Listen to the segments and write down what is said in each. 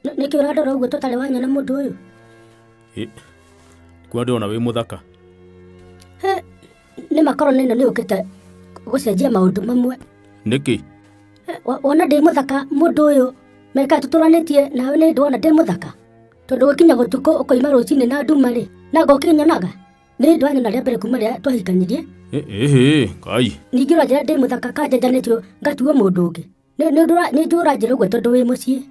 Nĩkĩ ũrandora ũguo tũtarĩ wanyona mũndũ ũyũ? Ĩ, kuona ndĩrona wĩ mũthaka. He, nĩ ma korona ĩno nĩ yũkĩte gũcenjia maũndũ mamwe. Nĩkĩ? He, wona ndĩ mũthaka mũndũ ũyũ mĩaka tũtũranĩtie nawe nĩ ndwona ndĩ mũthaka. Tondũ gũkinya gũtukũ ũkoima rũcinĩ na nduma rĩ, na ngokĩnyonaga. Nĩ ndwanyona rĩa mbere kuma rĩrĩa twahikanirie. Ĩhĩ, Ngai. Ningĩ ũranjĩra ndĩ mũthaka kanjanjanĩtio ngatuo mũndũ ũngĩ. Nĩ njũĩ ũranjĩra ũguo tondũ wĩ mũciĩ.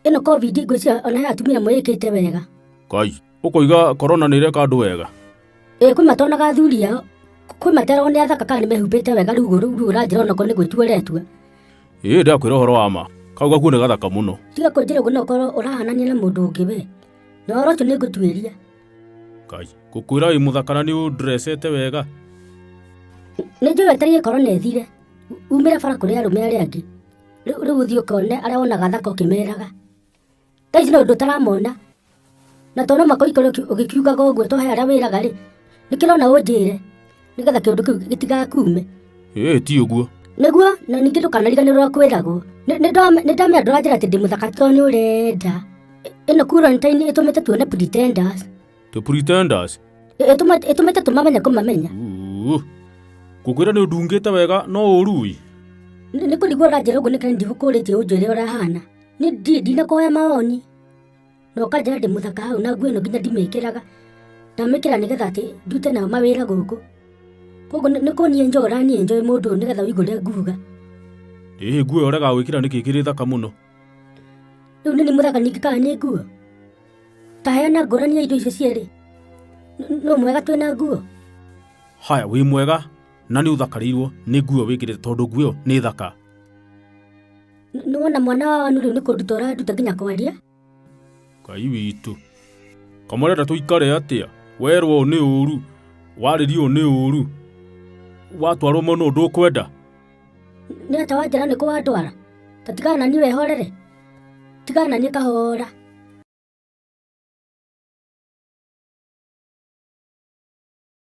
Ĩno covid ngwĩciria ona he atumia mwĩkĩte wega. Ngai, ũkoiga korona nĩ ĩreka andũ wega? Ĩĩ kwĩ matonaga athuri ao. Kwĩ materagwo nĩ athaka kana nĩ mehumbĩte wega rĩu rĩu ũranjĩra onakorwo nĩ gwĩtua ũretua. Ĩĩ ndĩrakwĩra ũhoro wa ma. Kau gakuo nĩ gathaka mũno. Tiga kũnjĩra ũguo no ũkorwo ũrahanania na mũndũ ũngĩ we. Na ũhoro ũcio nĩ ngũtuĩria. Ngai, ngũkwĩra wĩ mũthaka na nĩ ũndrecete wega. Nĩ njũĩ wetereire korona ĩthire. Umĩre bara kũrĩ arũme arĩa angĩ. Rĩu ũthiĩ ũkone arĩa wonaga athaka ũkĩmeraga. Thaa ici no ũndũ ũtaramona. Na to no mũhaka ũikare ũgĩkiugaga ũguo to he arĩa wĩraga rĩ, nĩkĩo ũrona ũnjĩre nĩgetha kĩũndũ kĩu gĩtigakume. Ĩĩ ti ũguo. Nĩguo na ningĩ ndũkanariganĩrwo ũrĩa kwĩragwo. Nĩ ndamenya ndũranjĩra atĩ ndĩ mũthaka tondũ nĩ ũrenda. Ĩno quarantine ĩtũmĩte tuone pretenders. The pretenders. Ĩtũmĩte tũmamenye kũmamenya. Ngũkwĩra nĩ ũndungĩte wega no ũru ĩ. Nĩ kũrigwo ũranjĩra ũguo nĩkĩ ndigũkũrĩtie ũnjĩre ũrahana. Niĩ ndirĩ ndinakũhoya mawoni. Na ũkanjĩra ndĩ mũthaka hau na nguo ĩno nginya ndimĩkĩraga. Ndamĩkĩra nĩgetha atĩ ndute nayo mawĩra gũkũ. Koguo nĩ kũniĩ enjoy ũraniĩ enjoy mũndũ ũyũ nĩgetha ũigue ũrĩa nguga. Ĩhĩ nguo ĩyo ũregaga gwĩkĩra nĩkĩ ĩkĩrĩ thaka mũno? Rĩu nĩ niĩ mũthaka ningĩ kana nĩ nguo? Ta heana ngũrani ya indo icio cierĩ. Nũ mwega twĩna nguo? Haya wĩ mwega na nĩ ũthakarĩirwo nĩ nguo wĩkĩrĩte tondũ nguo ĩyo nĩ thaka. Nĩ wona mwana wa wanu rĩu nĩ kũnduta ũranduta nginya kwaria? Ngai witũ. Kamũrenda tũikare atĩa? Werwo ũũ nĩ ũru, warĩrio ũũ nĩ ũru, watwarwo mwena ũyũ ndũkwenda. Nĩ atĩa wanjĩra nĩ kũ wandwara? Ta tigana na niĩ wehorere. Tigana na niĩ kahora.